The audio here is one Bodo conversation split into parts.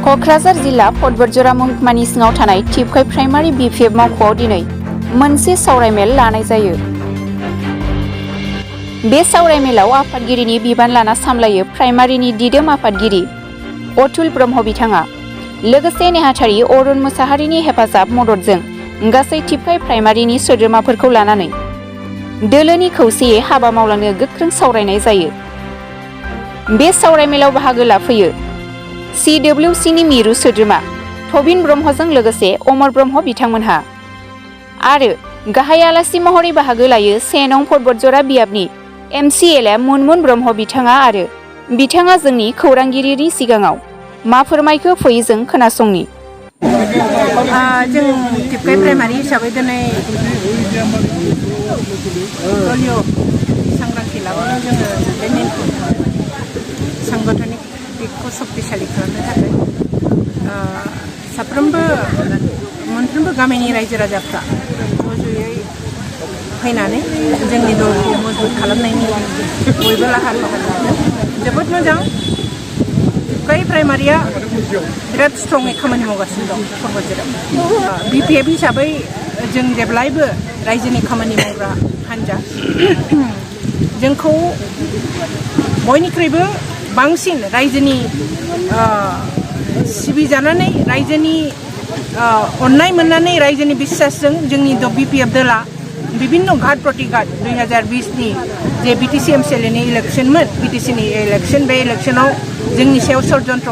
क'क्राझार जिल्ला पदबरजरा महकुमानि सिङाव थानाय टिपकाइ प्राइमारि बिपिएफ मावख'आव दिनै मोनसे सावरायमेल लानाय जायो। बे सावरायमेलाव आफादगिरिनि बिबान लाना सामलायो प्राइमारिनि दिदोम आफादगिरि अतुल ब्रह्म बिथाङा। लोगोसे नेहाथारि अरुण मुसाहारिनि हेफाजाब मददजों गासै टिपकाइ प्राइमारिनि सोद्रोमाफोरखौ लानानै दोलोनि खौसेयै हाबा मावलांनो गोख्रों सावरायनाय जायो। बे सावरायमेलाव बाहागो लाफैयो CWCनि मिरु सोद्रोमा टबिन ब्रह्मजों लोगोसे अमर ब्रह्म बिथांमोनहा आरो गाहाय आलासि महरै बाहागो लायो 1 नं पदबरजरा बियाबनि MCLA मुनमुन ब्रह्म बिथाङा आरो बिथाङा जोंनि खौरांगिरिनि सिगाङाव मा फोरमायखो फैयो जों खोनासंनि। जों टिपकाइ प्राइमारि हिसाबै दिनै दलिय सांग्रांथि लाबोनो जोङो बे मेलखौ सांगठनिक दिगखौ शक्तिशाली खालामनो थाखाय मोनफ्रोमबो गामिनि रायजो राजाफ्रा ज'यै फैनानै जोंनि दलखौ मजबुत खालामनायनि बयबो लाहार फाहार लादों। जोबोद मोजां, टिपकाइ प्राइमारिया बिराद स्ट्रङै खामानि मावगासिनो दं पदबरजरायाव। बिपिएफ हिसाबै जों जेब्लायबो रायजोनि खामानि मावग्रा हान्जा। जोंखौ बयनिख्रुइबो बांसिन रायजोनि सिबिजानानै रायजोनि अननाय मोननानै रायजोनि बिश्वासजों जोंनि बिपिएफ दला विभिन्न घाट प्रतिघाट 2020नि जे बिटिसि MCLAनि इलेक्शनमोन, बिटिसिनि इलेक्शन, बे इलेक्शनाव जोंनि सायाव षड्यन्त्र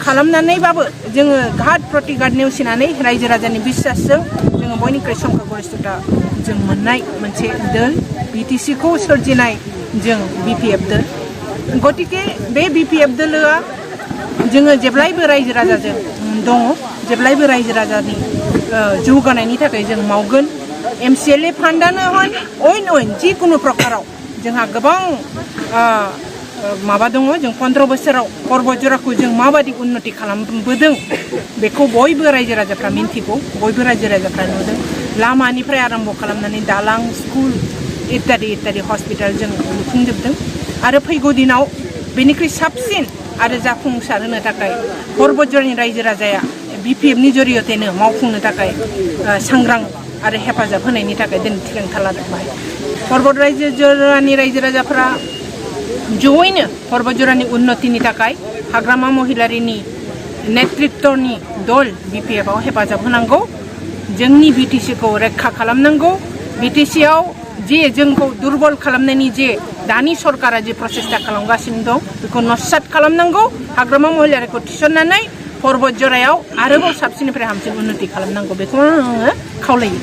खालामनानैबाबो जोङो घाट प्रतिघाट नेवसिनानै रायजो राजानि बिश्वासजों जोङो बयनिख्रुइ संख्यागरिष्ठता जों मोननाय मोनसे दोल बिटिसिखौ सोरजिनाय जों बिपिएफ दोल। गतिके बे बिपिएफ दोलोआ जोङो जेब्लायबो रायजो राजाजों दङ, जेब्लायबो रायजो राजानि जौगानायनि थाखाय जों मावगोन। MCLA फान्डानो होन जिकुनु प्रकाराव जोंहा गोबां माबा दङ। जों 15 बोसोराव पदबरजराखौ जों माबादि उन्नति खालामबोदों बेखौ बयबो रायजो राजाफ्रा मिन्थिगौ, बयबो रायजो राजाफ्रा नुदों। लामानिफ्राय आरम्भ खालामनानै दालां, स्कुल इत्यादि हस्पिटाल जों लुफुंजोबदों आरो फैगौ दिनाव बेनिख्रुइ साबसिन आरो जाफुंसार होनो थाखाय पदबरजरानि रायजो राजाया बिपिएफनि जरियतेनो मावफुंनो थाखाय सांग्रां आरो हेफाजाब होनायनि थाखाय दिनै थिरांथा लादों। पदबरजरानि रायजो राजाफोरा जयैनो पदबरजरानि उन्नतिनि थाखाय हाग्रामा महिलारिनि नेतृत्वनि दल बिपिएफआव हेफाजाब होनांगौ। जोंनि बिटिसिखौ रैखा खालामनांगौ। बिटिसिआव जे जोंखौ दुर्बल खालामनायनि जे दानि सरकारा जे प्रसेस्टा खालामगासिनो दं बेखौ नस्सात खालामनांगौ। हाग्रामा महिलारिखौ थिसननानै पदबरजरायाव आरोबाव साबसिननिफ्राय हामसिन उन्नति खालामनांगौ, बेखौ आङो खावलायो।